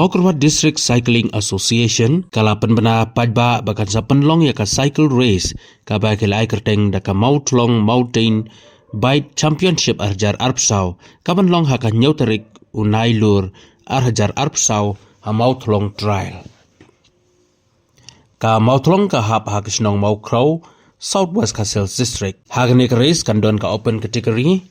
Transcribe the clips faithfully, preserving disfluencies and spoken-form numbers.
Mawkyrwat District Cycling Association ka la pynbna paidbah ba kan sa pynlong ïa ka cycle race kaba ki la ai kyrteng da ka Mawthlong Mountain Bike Championship ar hajar arphew saw, ka ban long ha ka hynñiew tarik u Nailur ar hajar arphew saw ha Mawthlong Trail. Ka Mawthlong ka hap ha ka shnong Mawkhraw, South West Khasi Hills District. Ha kane ka race kan don ka open category,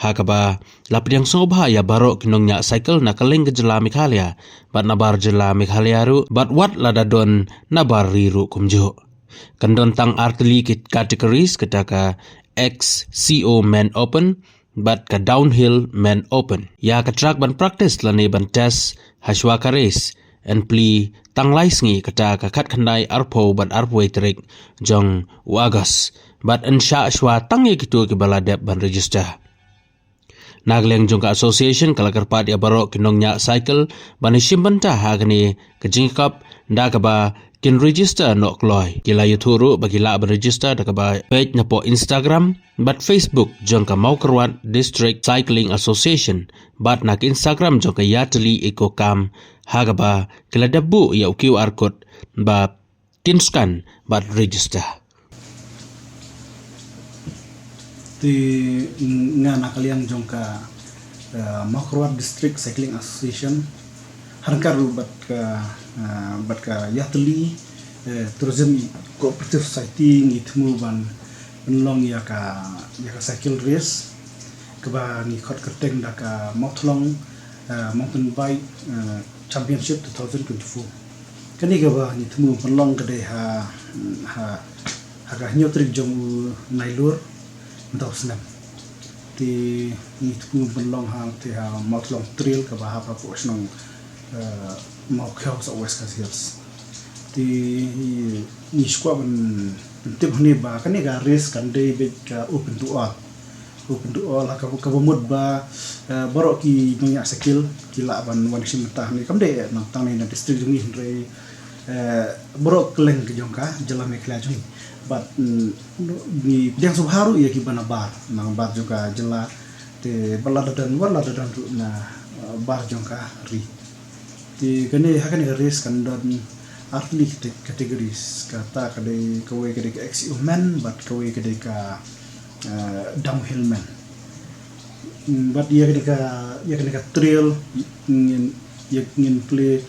ha kaba la pdiang sngewbha ïa baroh ki nongñiah cycle na kylleng ka jylla Meghalaya bad nabar jylla Meghalaya ruh, bad wat lada don nabar ri ruh kumjuh. Kan don tang artylli ki categories, kata ka X C O Men Open bad ka Downhill Men Open. Ïa ka track ban practice lane ban test ha shwa ka race yn plie tang lai sngi, kata ka khatkhyndai, arphew bad arphew wei tarik jong u August, bad yn shah shwa tang ïa kito kiba la dep ban register. Na ka liang jong ka association ka la kyrpad ïa baroh ki nongñiah cycle ban ïashim bynta ha kane ka jingïakop da kaba kin register noh kloi. Ki la ïathuh ruh ba ki lah ban register da kaba peit napoh Instagram bad Facebook jong ka Mawkyrwat District Cycling Association bad na ka Instagram jong ka Ïatylli Eco Camp, ha kaba ki la dep buh ïa u Q R code ba kin scan bad register. Te nga na ka liang jong ka, eh, Mawkyrwat District Cycling Association, ha ryngkat ruh bad ka, eh, bad ka Ïatylli, eh, Tourism Cooperative Society, ngi thmu ban pynlong ïa ka, ïa ka cycle race kaba ngi khot kyrteng da ka Mawthlong, eh, Mountain Bike, eh, Championship two thousand twenty-four. Kane kaba ngi thmu pynlong ka dei ha, ha, ha ka hynñiew tarik jong u Nailur mynta u snem. Te ngi thmu pynlong ha, te ha Mawthlong Trail kaba hap hapoh shnong, eh, Mawkhraw, South West Khasi Hills. Te ngi, ngi shu kwah ban, ban tip hangne ba kane ka race kan dei beit ka open to all. Open to all ha kaba, kaba mut ba, eh, baroh ki nongñiah cycle ki lah ban wan shim bynta hangne, kam dei, eh, na tang ne na district jong ngi hynrei, eh, baroh kylleng ka jong ka jylla Meghalaya jong ngi. Bad, mm, ngi pdiang sngewbha ruh ïa kiba nabar, nabar jong ka jylla, te ba lada don, wat lada don ruh na, eh, bar jong ka ri. Te kane, ha kane ka race kan don artylli cate-, categories, kata ka dei, kawei ka dei ka X C O Men bad kawei ka dei ka, eh, Downhill Men. Mm, bad ïa kane ka, ïa kane ka trail, ngin, ïa ngin plie,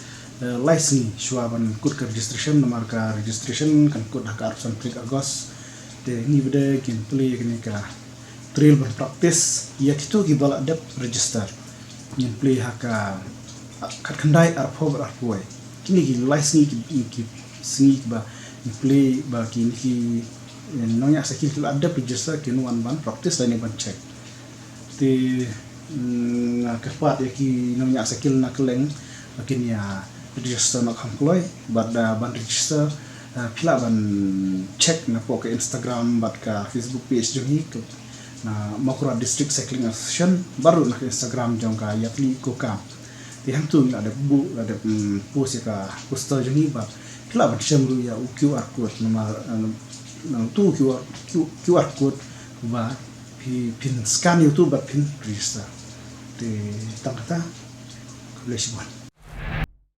eh, lai sngi shuwa ban kut ka registration, namar ka registration kan kut ha ka arphew san tarik August. Te ngi bad ngin plie ïa kane ka trail ban practice ïa kito kiba la dep register. Ngin plie ha ka khatkhyndai, arphew bad arphew wei. Kine ki lai sngi ki, ki sngi kiba ngin plie ba kine ki, eh, nongñiah cycle ki la dep register kin wan ban practice lane ban check. Te, mm, nga kyrpad ïa ki nongñiah cycle na kylleng ba kin ïa register noh kham kloi, bad, ah, ban register, ah, phi lah ban check napoh ka Instagram bad ka Facebook page jong ngi, ka, na Mawkyrwat District Cycling Association, bad ruh na ka Instagram jong ka Ïatylli Eco Camp. Te hangto ngi la dep buh, la dep, mm, post ïa ka poster jong ngi, bad phi lah ban shem ruh ïa u Q R code, namar, eh, na uto u Q R, Q-, Q R code ba phi, phin scan ïa uto bad phin register. Te tang kata, khublei shibun.